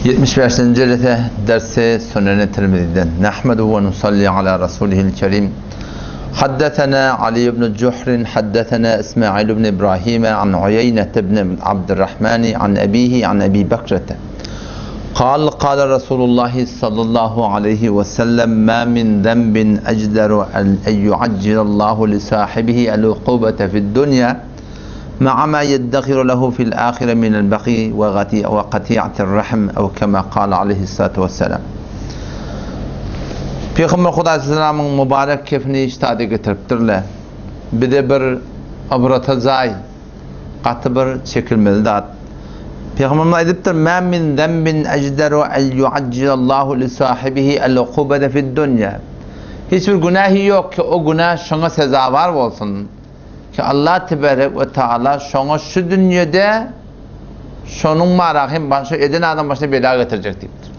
75. Jelese dersi Sünen-i Tirmiziden. Nahmeduhu ve nusalli ala rasulihil kerim. Haddesena Ali ibn Cuhrin, haddesena İsmail ibn İbrahim an Uyeyne ibn Abdurrahman an abihi an Ebi Bekrete. قال قال رسول الله صلى الله عليه وسلم ما من ذنب أجدر أن يعجل الله لصاحبه العقوبة في الدنيا مع ما يدخر له في الآخرة من البقي وقطيعة الرحم أو كما قال عليه الصلاة والسلام Pygamber Hudaý Salamyň mübarek kefini iştade getiripdirler. Bize bir ybrata jaý, gaty bir çekilmeli zat. Pygamberimiz aýdypdyr, "Mä min zenbin ejderu en yuajjilallahu li sahibihi el-ukubete fid-dunýa." Hiç bir günähi ýok ki, o günä şoňa sezawar bolsun. Ki Allah tebarek we taala şoňa şu dünýede şonuň mara hem başa eden adam başyna bela getirjek diýipdir.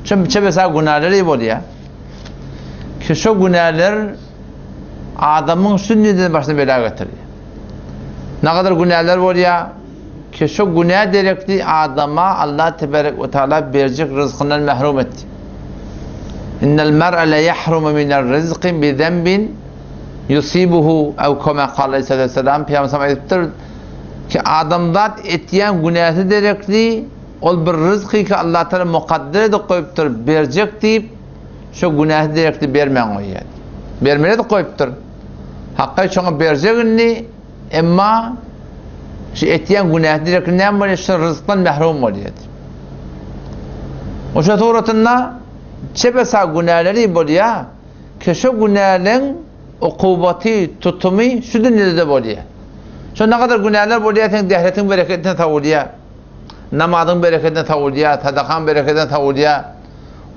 Çünki çebesa günäleri bolýar. Ki şo günäler adamyň şu dünýede başyna bela getirýär. Ne kadar günäler bolýar ki şo günä derekli adama Allah tebarek we taala berjek rızkyndan mahrum etdi. Innel mer'e le yahrumu minel rizqi bi zenbin Yusibuhu ew kema kal aleyhisselam Pygamber sallam aýdypdyr ki adamzat etýän günäsi derekli ol bir ryzky ki Allah Taala mukadder edip goýupdyr berjek diýip şo günäsi derekli bermän goýýar. Bermeli edip goýupdyr. Hakka şoňa berjek indi emma şu etýän günäsi derekli näme bolýar? Şu ryzkdan mahrum bolýar. Oşa suratynda çebesa günäleri bolýar. Ki şu günäleň ukubaty, tutumy şu dünýede-de bolýar. Şo nagadar günäler bolýar, seň dähretiň bereketine sowulýar. Namazyň berekedine sowulýar, sadakaň berekedine sowulýar.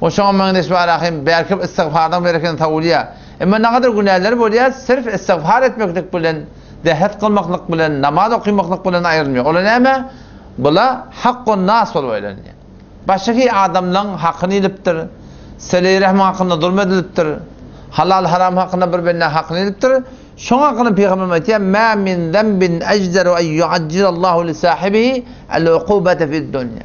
O şoňa meňzeş bar hem belki istigfardyň berekedine sowulýar. Emma nagadar günäler bolýar, sirf istigfar etmeklik bilen, dähret kylmaklyk bilen, namaz okymaklyk bilen aýrylmaýar. Olar näme? Bula hakkun nas bolup aýlanýar. Başga adamlaň hakyny iýlipdir. Seleý-rehmiň hakynda zulum edilipdir. Halal-haram hakynda bir bendäň hakyny iýlipdir. Şoň hakynda Pygamberimiz aýtýar, Mä min zenbin ejderu en ýuajjilallahu li sahibihi el-ukubete fid-dunýa.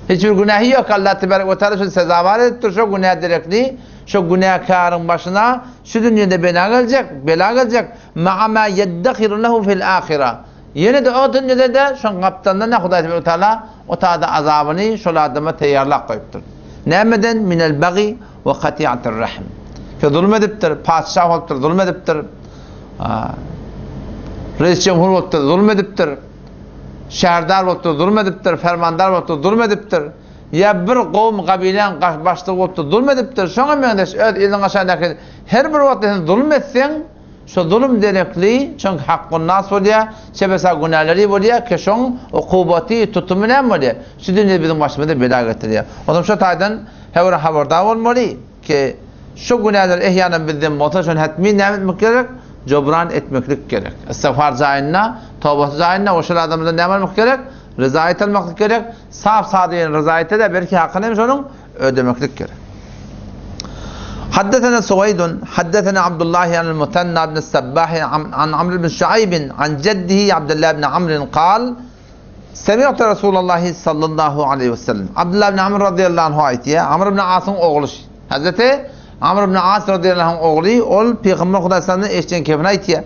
Hiç bir günähi ýok, Allah tebarek we taala şony sezawar edipdir, şo günä derekli, şo günäkäriň başyna şu dünýede bela geljek, bela geljek, ma'a ma ýeddehiru lehu fil-ahira. Ýene-de o dünýede-de şoň gapdalynda ne Hudaý Tebarek Teala o tada azabyny şol adama teýýarlap goýupdyr. Nämeden? Minel bagi we katiatir rahm. Ki zulum edipdir, patyşa bolupdyr, zulum edipdir. Reis jemhur bolupdyr, zulum edipdir. Şäherdar bolupdyr, zulum edipdir, fermandar bolupdyr, zulum edipdir. Ýa bir gowum gabiläň başlygy bolupdyr, zulum edipdir. Şoňa meňzeş öz iliniň aşagyndaky her bir wagtda sen zulum etseň, Şo zulum derekli, çünki hakkunnas bolýar, çebesa günäleri bolýar ki şoň ukubaty, tutumy näme bolýar? Şu dünýede biziň başymyza bela getirýär. Onsoň şo taýdan her bir habardar bolmaly ki şo günäler ehýanan bizden bolsa şony hetmin näme etmek gerek? Jobran etmeklik gerek. Istigfar jaýynda, tobasy jaýynda we şol adamdan näme almak gerek? Ryzaýet almaklyk gerek. Sap sada ýene ryzaýete-de belki hakyny hem şonuň ödemeklik gerek. Haddesena Suwaýdun, haddesena Abdullah anil Musanna ibn Sabbah an Amr ibn Şuaýb an jeddihi Abdullah ibn Amr kal Semi'tu Resulallah sallallahu aleyhi ve sellem. Abdullah ibn Amr radıyallahu anh aýtýar. Amr ibn Asyň ogly. Hazreti Amr ibn As radıyallahu anh ogly ol Pygamber Hudaý sallallahu eşden kefini aýtýar.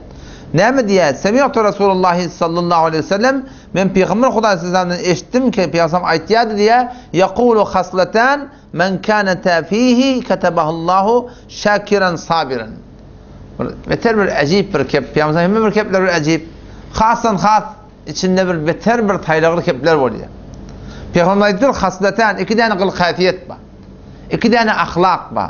Näme diýýär? Semi'tu Resulallah sallallahu aleyhi ve sellem Men Pygamber Hudaý sallallahu eşitdim ki, Pygamber aýtýardy diýýär, Ýekulu haslatan men kanata fihi katabahallahu şakiran sabiran. Bir beter bir äjip bir kep. Pygamber hemme bir kepler bir äjip. Hasdan has içinde bir beter bir taýlagly kepler bolýar. Pygamber aýtdyr, haslatan iki däne gyl häsiýet bar. Iki däne ahlak bar.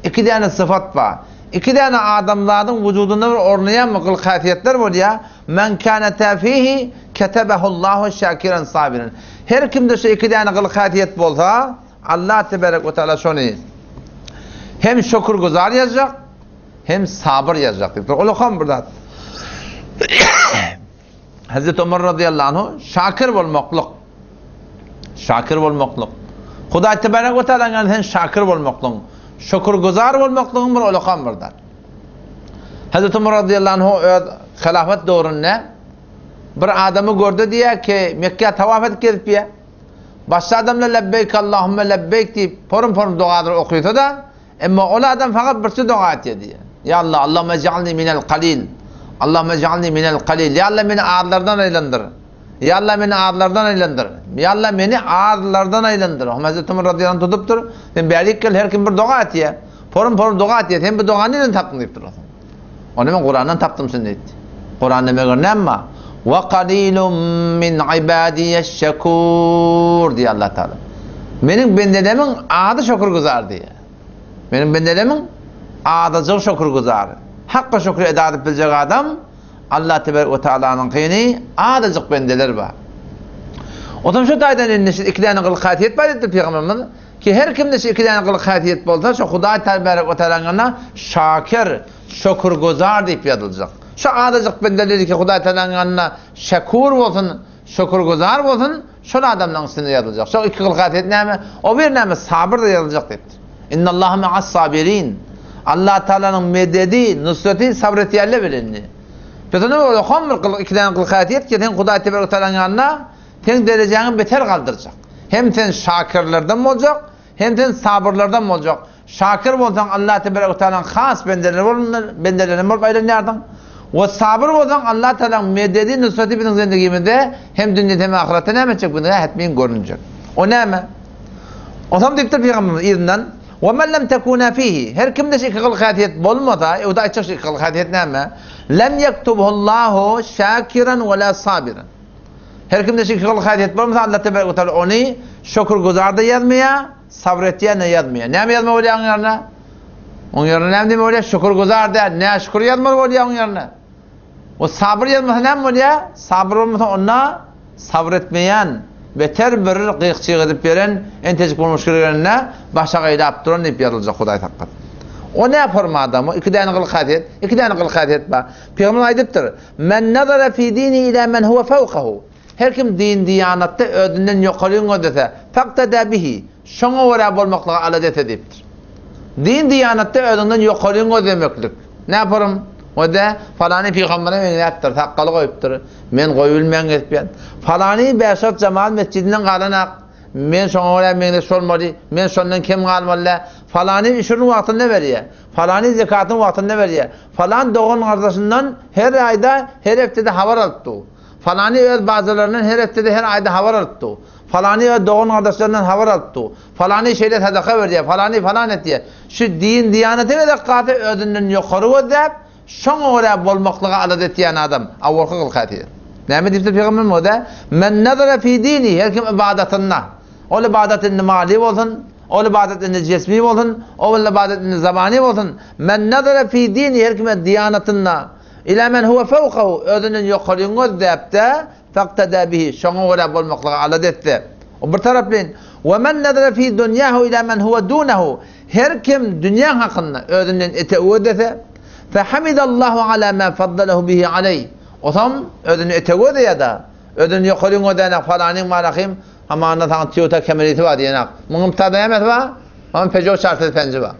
Iki däne syfat bar. Iki däne adamzadyň wujudynda bir ornaýan bir gyl häsiýetler bolýar. Men kânete fihi ketebehullahu şakiran sabiran. Her kimde şu iki däne gylyk-häsiýet bolsa, Allah tebarek we taala şony hem şükürgüzar ýazjak, hem sabyr ýazjak diýipdir. Ol hem bir zat. Hazreti Ömer radıyallahu anhu şakir bolmaklyk. Şakir bolmaklyk. Hudaý tebarek we taala sen şakir bolmaklygyň, şükürgüzar bolmaklygyň bir ol hem bir zat. Hazreti Umar radıyallahu anhu öz hilafet döwründe bir adamy gördi diýýär ki, Mekge tawaf edip gezip ýa. Başga adamlar Lebbeýk Allahümme lebbeýk diýip, porum-porum dogalar okysa-da, emma ol adam fakat birçe doga etýär diýýär. Ýa Allah, Allahümme ej'alni minel kalil. Allahümme ej'alni minel kalil. Ýa Allah meni azlardan aýlandyr. Ýa Allah meni azlardan aýlandyr. Ýa Allah meni azlardan aýlandyr. Hazreti Ömer radiyallahu anh tutupdyr. Sen bärik gel, her kim bir doga etýär. Porum-porum doga etýär. Sen bu dogany nireden tapdyň diýipdir. Ony men Kurandan tapdym şuny diýdi. Kuranda meger näme bar? Wa qalilum min ibadiyeş-şekur diýýär Allah Taala. Meniň bendelerimiň ady şükürgüzar diýýär. Meniň bendelerimiň azajygy şükürgüzar. Hakka şükür eda edip biljek adam Allah tebarek we taalanyňkyny azajyk bendeler bar. Onsoň şu taýdan indi şu iki däne gylyk häsiýet bar diýipdir pygamberimiz. Ki her kimde şu iki däne gylyk häsiýet bolsa, şo Hudaý tebarek we tealanyň ýanynda şakir, şökürgüzar diýip ýazyljak. Şu azajyk bendeleri ki Hudaý tealanyň ýanynda şekur bolsun, şökürgüzar bolsun, şol adamlaryň üstünde ýazyljak. Şo iki gylyk häsiýet näme? O bir näme? Sabyr-da ýazyljak diýipdir. Innallaha ma'as sabirin. Allah Tealanyň mededi, nusreti sabr etýänler bilendir. Biz ony okan bir gylyk, iki däne gylyk häsiýet ki sen Hudaý tebarek we tealanyň ýanynda Seň derejäňi beter galdyrjak. Hem sen şakirlerden boljak, hem sen sabyrlardan boljak. Şakir bolsaň Allah tebarek we tealanyň has bendeleri bendelerinden bolup aýlanýarsyň. We sabyr bolsaň Allah tealanyň mededi, nusreti biziň zendigimizde hem dünýede hem ahyretde näme etjek biziňe hetmin görünjek. O näme? Onsoň diýipdir pygamberimiz yzyndan, Ve men lem tekuna fihi. Her kimde şu iki gylyk häsiýet bolmasa, e, o da aýtjak şu iki gylyk häsiýet näme? Lem yektubhullahu şakiran we la sabiran. Her kimde şu iki gylyk häsiýet bolmasa, Allah tebarek we teala ony şükürgüzar-da ýazmaýar, sabyr etýän-de ýazmaýar. Näme ýazmaly bolýar onuň ýerine? Onuň ýerine näme diýmeli bolýar? Şükürgüzar däl, näşükür ýazmaly bolýar onuň ýerine. O sabyr ýazmasa näme bolýar? Sabyr bolmasa onda sabyr etmeýän, beter bir gyk-çyg edip beren, entejik bolmuş girgeninde başagaýlap duran diýip ýazyljak Hudaý saklasyn. O nä forma adam o? Iki däne gylyk häsiýet, iki däne gylyk häsiýet bar. Pygamberimiz aýdypdyr, Men nazara fi dini ila men huwe fawkahu. Her kim din-diýanatda özünden ýokaryny gözlese, faqtada bihi, şoňa görä bolmaklyga alada etse diýipdir. Din-diýanatda özüňden ýokaryny gözlemeklik. Näparym? O-da, falany pygambere meňzäpdir, sakgaly goýupdyr. Men goýubilmän gezipýän. Falany bäş-ot jemagat metjidinden galanak. Men şoňa görä meňzeş bolmaly, men şondan kem galmaly däl. Falany üşürini wagtynda berýär. Falany zekatyny wagtynda berýär. Falan dogan-gardaşyndan her aýda, her hepdede habar alyp dur. Falany öz bajalaryndan her hepdede, her aýda habar alyp dur. Falany öz dogan-gardaşlaryndan habar alyp dur. Falany şeýle sadaka berýär, falany falan etýär. Şu din-diýanata gezek galsa özünden ýokary gözläp, şoňa görä bolmaklyga alada etýän adam, awalky gylyk-häsiýet. Näme diýipdir pygamberimiz o-da? Men nazara fi dini, her kim ybadatynda. Ol ybadat indi maliý bolsun, Ol ybadat indi jesmi bolsun, ol ybadat indi zabany bolsun, Men nazara fi dini, her kime diýanatynda, ila men huwe fewkahu, özünden ýokaryny gözläp-de, faqtada bihi, şoňa görä bolmaklyga alada etse. O bir taraplaýyn, we men nazara fi dunýahu ila men huwe dunahu, her kim dünýä hakynda özünden etewi gözlese, fehamidallahu ala ma faddalahu bihi aleý, osam özünden etewi gözleýär-de, özünden ýokaryny gözlänek falanyň malahym, Hamana saňa Toyota Camry-si bar diýenak. Muňam tada nämesi bar? Onuň Peugeot çartesi penji bar.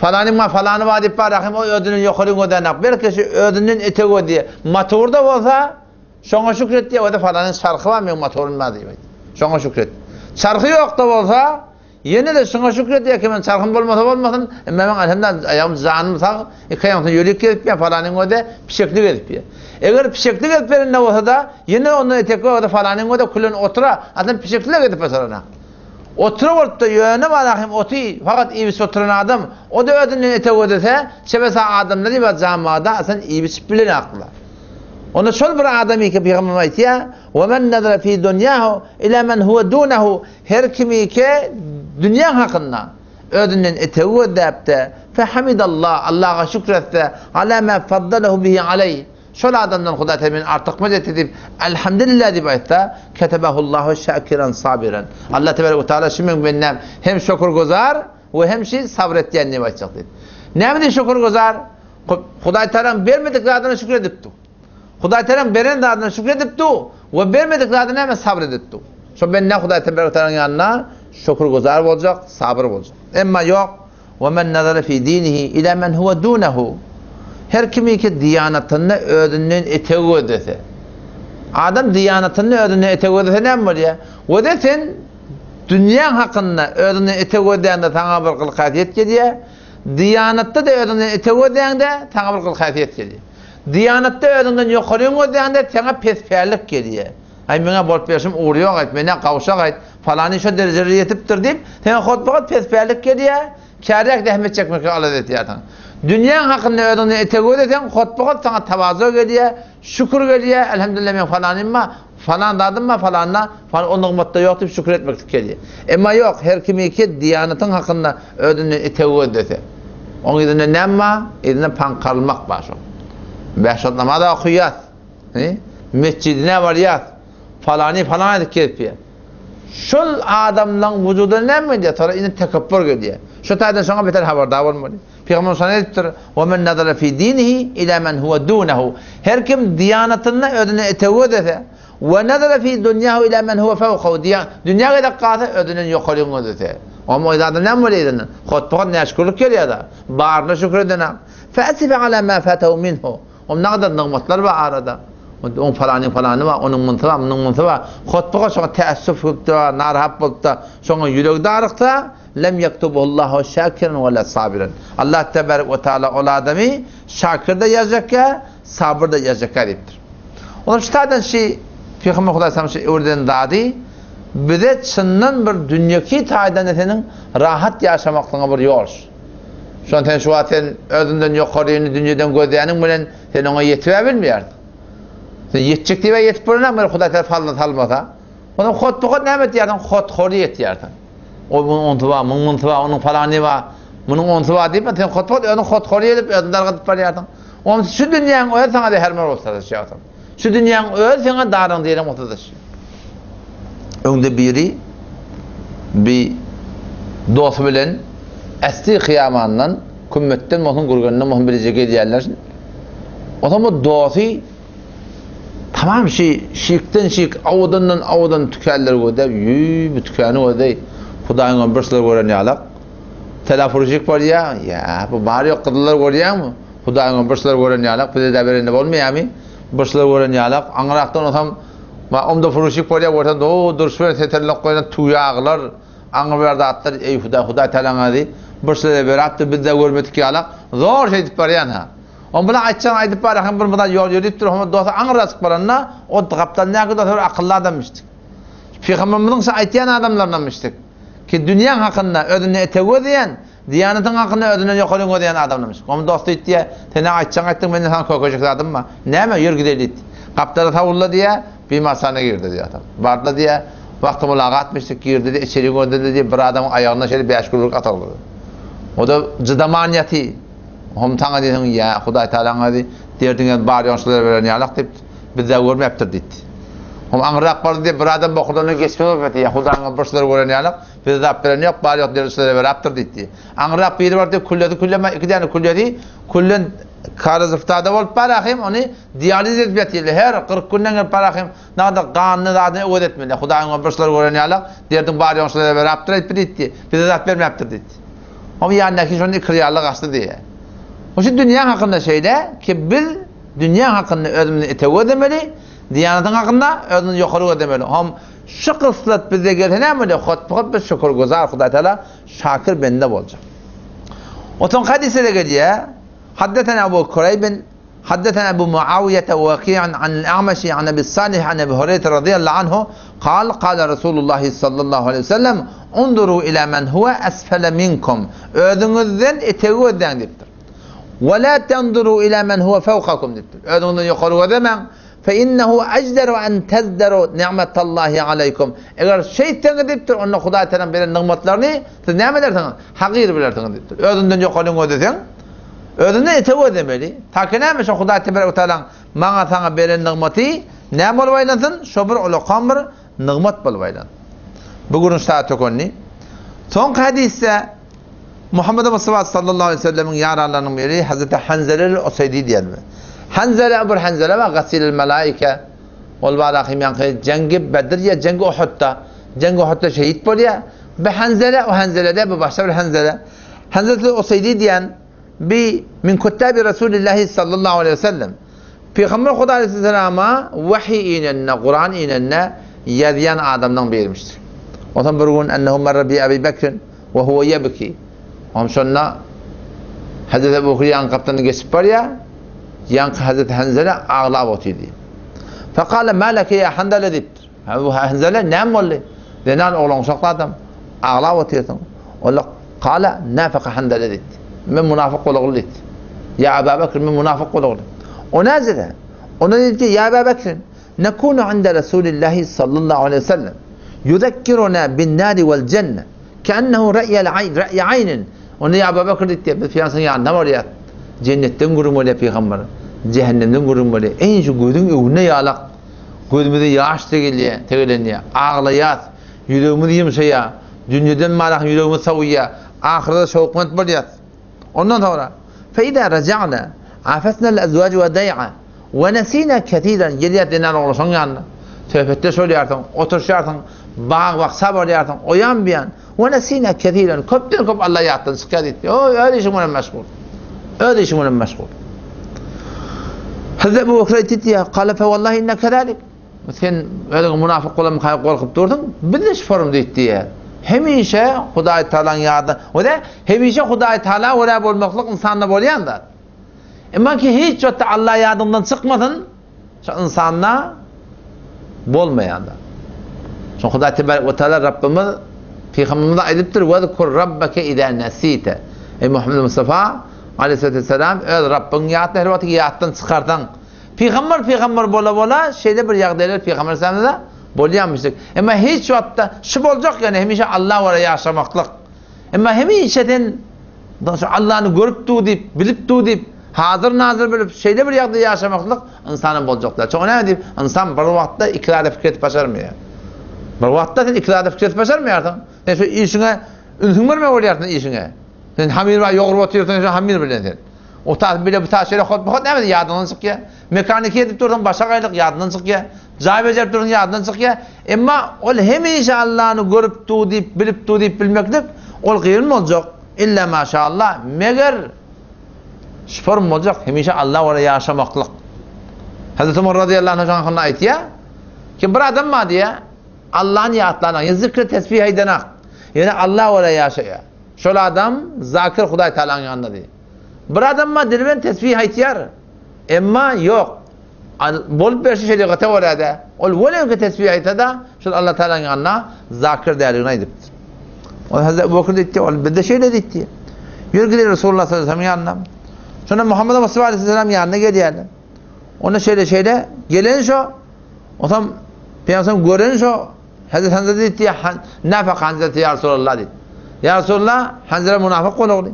Falanyň bar, falany bar diýip bar, rahym o özünden ýokary gözänak. Belki şu özünden ete gözýär. Motorda bolsa, şoňa şükür et diýýär, o-da falanyň çarhy bar, meň motorym bar diýip aýtýar. Şoňa şükür et. Çarhy ýok-da bolsa, Ýene-de şuňa şükür edýär ki, men çarhym bolmasa bolmasyn, emma meň elhamdülillah aýagym janym sag, iki aýagym ýörik gezip ýör, falanyň özi pişekli gezip ýör. Eger pişekli gezip berende bolsa-da, ýene ondan etekli bolsa falanyň özi külen otura, adam pişekli gezip başarana. Otura bolup-da ýöne barahym oty fakat iýip-içip oturan adam, o-da özünden etek gözlese, çebesa adamlar iba jamada asan iýip-içip bilenaklar. Onda şol bir adam iki pygamberimiz aýtýar, "Ve men nazara fi dunyahu ila men huwa dunahu" Her kimike dünýä hakynda özünden etegi gözläp-de, fehamidallah, Allaha şükür etse, ala ma faddalahu bihi aleý, şol adamdan Hudaý Tagala meni artykmaç etdi diýip, Elhamdülillah diýip aýtsa, ketebehullahu şakiran sabiran. Allah tebarek we taala şu meň bendäm hem şükürgüzar we hem şi sabyr etýän diýip aýtjak diýdi. Näme diýip şükürgüzar? Hudaý Tagalaň bermedik zadyna şükür edipdi. Hudaý Tagalaň beren zadyna şükür edip dur we bermedik zadyna näme sabyr edip dur. Şo bende Hudaý Tebarek Tagalaň ýanynda şükürgüzar boljak, sabyr boljak. Emma ýok, we men nazara fi dinihi ila men huwa dunahu. Her kimi ki diýanatynda özünden etegi gözlese. Adam diýanatynda özünden etegi gözlese näme bolýar? Wede sen. Dünýäň hakynda özüňden ete gözläňde saňa bir gyl-häsiýet gelýär. Diýanatda-da özüňden ete gözläňde saňa bir gyl-häsiýet gelýär. Diýanatda özüňden ýokaryňy gözläňde saňa pespällik gelýär. Aý meňä bolup berşim ugry ýok aýt, men-ä gawşak aýt, palany şo derejelere ýetipdir diýip, saňa hotbahat pespällik gelýär. Çärýek zähmet çekmeklige alada etýärsiň. Dünýäň hakynda özüňden ete gözleseň, hotbahat saňa tawazu gelýär, şükür gelýär, Elhamdülillah meň falanym bar, falan zadym bar, falanda, falan o nygmatda ýok diýip şükür etmeklik gelýär. Emma ýok, her kimiki diýanatyň hakynda özünden ete gözlese, oň yzynda näme bar? Yzynda paňkarylmak bar şoň. Bäş wagt namaz okaýas, metjidine barýas, falany falan edip gezipýär. Şol adamlaň wujudyna näme gelýär? Soňra indi tekepbur gelýär. Şo taýdan şoňa beter habardar bolmaly. Pygamberimiz şony aýdypdyr, Ve men nazara fi dinihi ila men huwe dunehu. Her kim diýanatynda özüne etek gözlese, ve nazara fi dunýahu ila men huwe fewkahu. Dünýä gezek galsa özünden ýokaryny gözlese. Oňa o adam näme bolýar yzyndan? Hotbahat näşükürlik gelýär-de. Baryna şükür edenak. Fe esife ala ma fatahu minhu. Oň nagadar nygmatlar bar arada. Oň palanyň palany bar, onuň munsy bar, munuň munsy bar. Hotbaga şoňa täessüf edip-de, narahat bolup-da, şoňa ýüregi daryksa, lem ýektubuhullahu şakiran we la sabiran. Allah tebarek we taala ol adamy şakir-de ýazjakýa, sabyr-da ýazjakýa diýipdir. Olam şu taýdan şi Pygamber Hudaý salam şi öwreden zady bize çyndan bir dünýeki taýdan-da seniň rahat ýaşamaklygyňa bir ýol. Şon sen şu wagt sen özünden ýokaryny dünýeden gözläniň bilen sen oňa ýetibä bilmeýärsiň. Sen ýetjek diýibä ýetip bolanok, meni Hudaý täze fazla salmasa. Ondan hotbuhat näme etýärsiň? Hothory etýärsiň. O munuň onsy bar, munuň munsy bar, onuň falany bar, munuň onsy bar diýip, sen hotbuhat özüň hothory edip özüňi dargadyp barýarsyň. Ondan şu dünýäň özi saňa zähermar bolup sataşýarsyň. Şu dünýäň özi saňa daryň diýen bolsa Öňde biri bir dosty bilen Äsli hyýabandan, Kümmetden bolsun, Gürgenden bolsun bileje gelýärler. Onsoň bu dosty tamam şi şikden şik, owadandan owadan tükenleri gözläp, ýüý, bu tükeni gözleý, Hudaýyň ömri bir şular gören ýalak. Telafurjik bolýar, ýa, bu bar ýok gyzyllar görýäňmi? Hudaýyň ömri bir şular gören ýalak, bize-de berende bolmaýarmy? Bir şular gören ýalak, aňyrakdan onsoň Omda furuşik bolýar, görseň, do, durşy bilen seterlek goýlan tuýaglar, aňry bir zatlar, eý Hudaý, Hudaý talaň azy, bir şulara berapdyr, biz-de görmedik ýalak, zor şeýdip barýan ha. On bilen aýtjagyny aýdyp barýar, hem bir mydan ýol ýörüpdir, hom dosty aňryra çykyp baranda, o gapdalyndaky dosty bir akylly adamyşdyk. Pygamberimiziň şu aýtýan adamlaryndanmyşdyk. Ki dünýäň hakynda özünden etek gözleýän, Diýanatyň hakynda özünden ýokary gözleýän adamlarmyş. Onuň dosty diýýär, Sen-ä aýtjagyňy aýtdyň, mende saňa kökejek zadym bar. Näme, ýör gideli diýdi. Gapdala sawulla diýýär, bimarsana girdi diýýär atam. Bardylar diýýär, wagty mulagatmyşdyk, girdi-de, içeri gördi-de diýýär, bir adamyň aýagyndan şeýle bäş güllik atyldy. O-da jydaman ýaty. Hom saňa diýseň, ýa, Hudaý Tagalaň özi derdiňe bar ýoňşulara beren ýalak diýip, biz-de görmäpdir diýdi. Hom aňryrak bardy diýýär, bir adam bokurdagyna geçme bolupdy diýýär, Hudaýyň bir şulary gören ýalak, Bize zat beren ýok, bar ýok derwüşlere berapdyr diýdi. Aňryrak biri bardy, küllesi külleme, iki däne küllesi küllen Karyzowda-da bolup bar ahym, ony dializ edip ýatyrlar. Her 40 günden gelip bar ahym, nada ganyny zadyny öwez etmeli. Hudaýyň ömri şulary gören ýalak, derdiň bar ýogyny şulara berapdyr aýtdy diýdi. Bize zat bermäpdir diýdi. Oň ýanyndaky şonda ikirýarly gaçdy diýýär. Şu dünýä hakynda şeýle ki biz dünýä hakynda özümizi ete gözlemeli, diýanatyň hakynda özümizi ýokary gözlemeli. Hom Şu gyslat bize gelse näme bolýar? Hotba-hot biz şükürgüzar Hudaý Teala şakir bende boljak. Otaň hadysda gelýär. Haddesena Abu Kureýb, haddesena Abu Muawiýe Waki'an anil A'maş an Abi Salih an Abi Hureyre radıyallahu anhu kal kal Resulullah sallallahu aleyhi ve sellem unzuru ila men huve esfele minkum. Özüňizden etegi gözläň diýipdir. Ve la tanzuru ila men huve fawqakum diýipdir. Özüňizden ýokary gözlemäň. Fe innehu ejderu en tezderu ni'metallahi aleýkum. Eger şeýtseňiz diýipdir, onda Hudaý Tagalaň beren nygmatlaryny siz näme edersiňiz? Hakyr bilersiňiz diýipdir. Özünden ýokaryny gözleseň, özünden ete gözlemeli. Taki näme şo Hudaý tebarek we taalaň maňa saňa beren nygmaty näme bolup aýlansyn? Şo bir ulakan bir nygmat bolup aýlansyn. Bu gürrüň şa tökendi. Soňky hadysda Muhammed Mustafa sallallahu aleyhi ve sellemiň ýaranlarynyň biri Hazreti Hanzalel Useýdi diýenmi. Hanzala bir Hanzala bar, gasilil malaike. Ol bar ahim ýaňky jengi Bedr ýa jengi Uhudda. Jengi Uhudda şehit bolýar. Bu Hanzala, o Hanzala da bu başga bir Hanzala. Hazreti Useýdi diýen bi min kuttabi Resulillahi sallallahu aleyhi ve sellem. Pygamber Hudaý aleyhissalama wahiý inende, Kuran inende ýazýan adamlaryň birimişdir. Onsoň bir gün ennehu merre bi Ebi Bekrin we huwe ýebki. Onsoň şonda Hezreti Ebu Bekir ýaňky gapdalyndan geçip barýar. Ýaňky Hezreti Hanzala aglap otyrdy. Fekale ma leke ýa Hanzala diýipdir. Bu Hanzala näme boldy? Zenan oglanşakly adam aglap otyrsyň. Ol kale nafaka Hanzala diýdi. Men munafyk bolagly diýdi. Ýa Ebu Bekir men munafyk bolagly. O näzede? Onda diýdi ki, ýa Ebu Bekir Nekunu inde Resulillahi sallallahu aleýhi we sellem ýuzekkiruna bin-nari wel-jenne ke'ennehu re'ýel aýn, re'ýe aýnin. Onda ýa Abu Bekr diýdi, biz pygamberyň ýanyna barýas. Jennetden gürrüň bolýar pygamber, jähennemden gürrüň bolýar. Eý şu gözüň öňünde ýalak gözümize ýaş tegelýär, tegelenýär. Aglaýas, ýüregimiz ýumşaýar. Dünýeden marahan ýüregimiz sowuýar. Ahyrda şowkment bolýas. Ondan soňra, Fe-izâ reja'nâ, afesnel-ezwâc we deý'a, we nesînâ kesîren, gelýär zenan oglaşyň ýanyna, söhbetdeş bolýarsyň, oturyşýarsyň, bag-bakja bolýarsyň, o ýan bu ýan, we nesînâ kesîren, köpden-köp Allah ýatdan çykýar diýip, o öz işiň bilen meşgul. Öz işiň bilen meşgul. Hazreti Ebu Bekr aýtdy diýýär, Kale fe wallahi inne kezalik. Sen özüňi munafyk bolanmyka gorkup durduň, biz-de şu forumda diýip diýýär. Hemişe Hudaý Tagalaň ýadyna, o-da hemişe Hudaý Tagala görä bolmaklyk ynsanda bolýan zat. Emma ki hiç wagtda Allah ýadyňdan çykmasyn, şo ynsanda bolmaýan zat. Şo Hudaý Tebarek we Taala Rabbimiz Pygamberimize aýdypdyr, "Wezkur rabbeke iza nesite." Eý Muhammed Mustafa aleyhissalatu vesselam öz Rabbiňi ýatla her wagt ýatdan çykarsaň, Pygamber pygamber bola bola şeýle bir ýagdaýlar pygamber aleyhissalamda bolýarmyşdyk. Emma hiç wagtda şu boljak ýöne hemişe Allah görä ýaşamaklyk. Emma hemişe sen şu Allahny görüp dur diýip, bilip dur diýip, hazyr nazyr bilip şeýle bir ýagdaýda ýaşamaklyk ynsana boljak däl. Çünki näme diýip, ynsan bir wagtda iki zada pikir edip başarmaýar. Bir wagtda sen iki zada pikir edip başarmaýarsyň. Sen şu işiňe ünsüň bermeli bolýarsyň işiňe. Sen hamir bar ýogrup otyrsyň şu hamir bilen sen. O tas bile bu tas şeýle hot bu hot näme ýadyňdan çykýar. Mekaniki edip dursaň başagaýlyk ýadyňdan çykýar. Jaý bejerip dursaň ýadyňdan çykýar. Emma ol hemişe Allany görüp dur diýip, bilip dur diýip bilmeklik ol gyryn boljak. Illa maşallah, meger şu form boljak, hemişe Alla görä ýaşamaklyk. Hazreti Umar razyýallahu anh hakynda aýtýar ki bir adam bar diýýär, Allany ýatlanak, ýa zikri tesbih aýdanak, ýöne Alla görä ýaşaýar. Şol adam zakir Hudaý Tagalaň ýanynda diýýär. Bir adam bar dili bilen tesbih aýtýar. Emma ýok. Bolup berşi şerigata görä-de, ol welewki tesbih aýtsa-da, şol Allah Tagalaň ýanynda zakir däldigini aýdypdyr. Ol Hazreti Ebu Bekir diýdi, ol bizde şeýle diýdi. Ýör gidelim Resulullah sallallahu aleyhi ve sellem ýanyna. Şonda Muhammed Mustafa aleyhisselam ýanyna gelýärler. Onda şeýle-şeýle gelen şo, onsoň Peygamber gören şo Hazreti Hanzala diýdi, Nafaka Hanzala ýa Resulallah diýdi. Ýa Resulallah, Hanzala munafyk bolagly.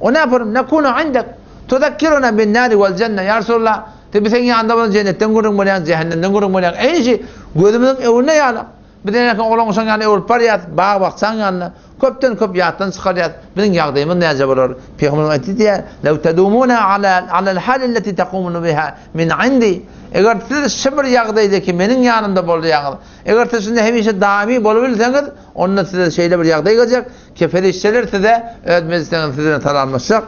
O ne yaparym? Nekunu indek. Tuzakkiruna bin nari wal jenne. Ýa Resulallah, sen biz seň ýanynda bolan jennetden gürrüň bolýan, jähennemden gürrüň bolýan. Eý, gözümiziň öňünde ýaly. Biz eneke oglan uşaň ýanyna öwrüp barýas, bag-bakjaň ýanyna. Köpden köp ýatdan çykarýas. Biziň ýagdaýymyz näce bolar? Pygamberimiz aýtdy diýýär, Lew tedumuna ala alal halilleti takumunu biha min indi. Eger siz şu bir ýagdaýdaky meniň ýanymda bolýaňyz, eger siz şunda hemişe daýymy bolubilseňiz, onda size şeýle bir ýagdaý geljek, Ki perişdeler size öz mejlisleriňizde siz bilen salamlaşjak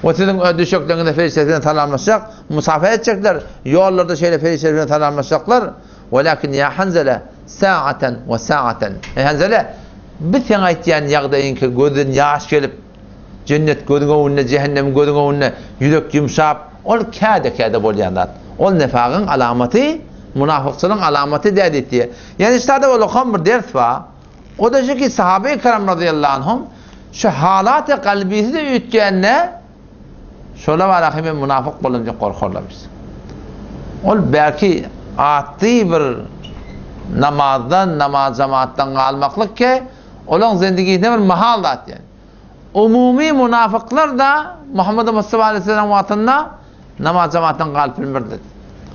we siziň öz düşekleriňizde perişdeler bilen salamlaşjak, musafaha etjekler, ýollarda şeýle perişdeler bilen salamlaşjaklar. Welakin ýa Hanzala, sa'atan we sa'atan. Eý Hanzala, biz seň aýtýan ýagdaýyňky gözden ýaş gelip, jennet gözüň öňünde, jähennem gözüň öňünde, ýürek ýumşap, ol käde-käde bolýan zat. Ol nefagyň alamaty, munafykçylygyň alamaty däl diýipdir. Ýani ştada bolakam bir ders bar. O-da şu ki, sahabe-i kiram razyýallahu anhum şu halaty kalbisi-de üýtgände, şola baraky men munafyk boldum diýip gorkarlarmyş. Ol belki atdy bir namazdan, namaz jemaatdan galmaklyk ki, olaň zendigisine bir mahal zat ýani. Umumy munafyklar-da Muhammed Mustafa aleyhisselam wagtynda Namaz jemaatdan galyp bilmerdi.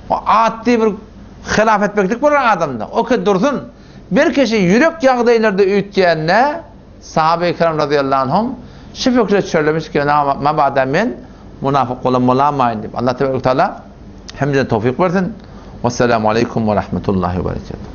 O atdy bir hylaf etmeklik bolar adamda. O ke dursun. Bir kişi ýürek ýagdaýlarda üýtgände sahabe-i kiram razyýallahu anhum şu pikire çörlemiş ki, mabada men munafyk bolan bolamaýyn diýip. Allah tebarek taala hemmämize towfyk bersin. Wesselamu aleýkum we rahmetullahi we berekatuh.